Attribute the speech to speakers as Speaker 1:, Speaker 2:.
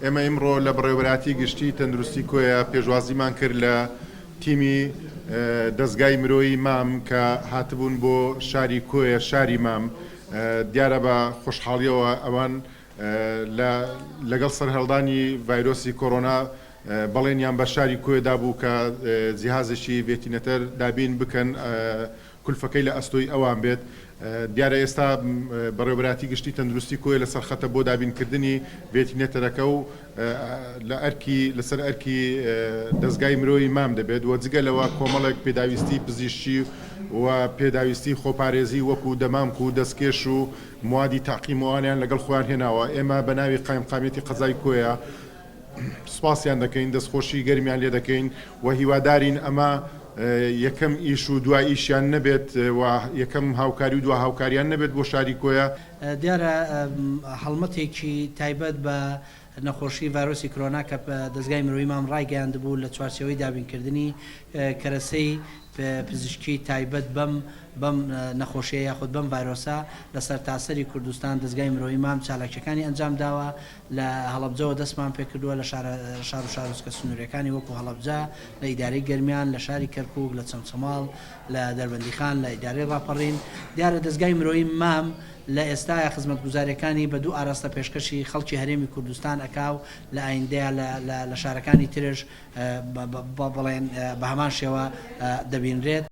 Speaker 1: ئێمە ئیمڕۆ لە بەڕێوەبەرایەتی گشتی تەندروستی کۆیە پێشوازیمان کرد لە تیمی دەزگای مرۆیی مام کە هاتبوون بۆ شاری کۆیە شاری مام دیارە بە خۆشحاڵیەوە ئەوان لە لەگەڵ سەرهەڵدانی ڤایرۆسی کۆرۆنا بەڵێنیان بە شاری کۆیە دابوو کە جیهازێکی ڤێتینەتەر دابین بکەن کولفەکەی لە ئەستۆی ئەوان بێت. دیارە ئێستا بەڕێوەبەرایەتی گشتی تەندروستی کۆیە لەسەر خەتە بۆ دابینکردنی ڤێتینێتەرەکە و لە ئەرکی لەسەر ئەرکی دەزگای مرۆیی مام دەبێت و جگە لەوە کۆمەڵێک پێداویستی پزیشکی و پێداویستی خۆپارێزی وەکو دەمامک و دەستکێش و موادی تەعقیم و ئەوانەیان لەگەڵ خۆیان هێناوە. ئێمە بە ناوی قایمقامیەتی قەزای کۆیە سوپاسیان دەکەین، دەستخۆشی گەرمیان لێ دەکەین و هیوادارین ئەمە یەکەم ئیش و دوا ئیشیان نەبێت و یەکەم هاوکاری و دوا هاوکاریان نەبێت بۆ شاری کۆیە.
Speaker 2: دیارە هەڵمەتێکی تایبەت بە نەخۆشی ڤایرۆسی کرۆنا کە دەزگای مرۆیی مام ڕایگەیاندبوو لە چوارچێوەی دابینکردنی کەرەسەی پزیشکی تایبەت بەم بەم نەخۆشیە یاخود بەم ڤایرۆسە لە سەرتاسەری کوردستان دەزگای مرۆیی مام چالاکیەکانی ئەنجامداوە لە هەڵەبجەوە دەستمان پێکردووە لە شارە شار و شارۆچکە سنووریەکانی وەکو هەڵەبجە، لە ئیدارەی گەرمیان، لە شاری کەرکوک، لە چەمچەماڵ، لە دەربەندیخان، لە ئیدارەی ڕاپەڕین. دیارە دەزگای مرۆیی مام لە ئێستایا خزمەتگوزاریەکانی بە دوو ئاراستە پێشکەشی خەڵکی هەرێمی کوردستان ئەکا و لە ئایندەیا لە لە لە شارەکانی ترش بە بڵێن بە هەمان شێوە دەبینرێت.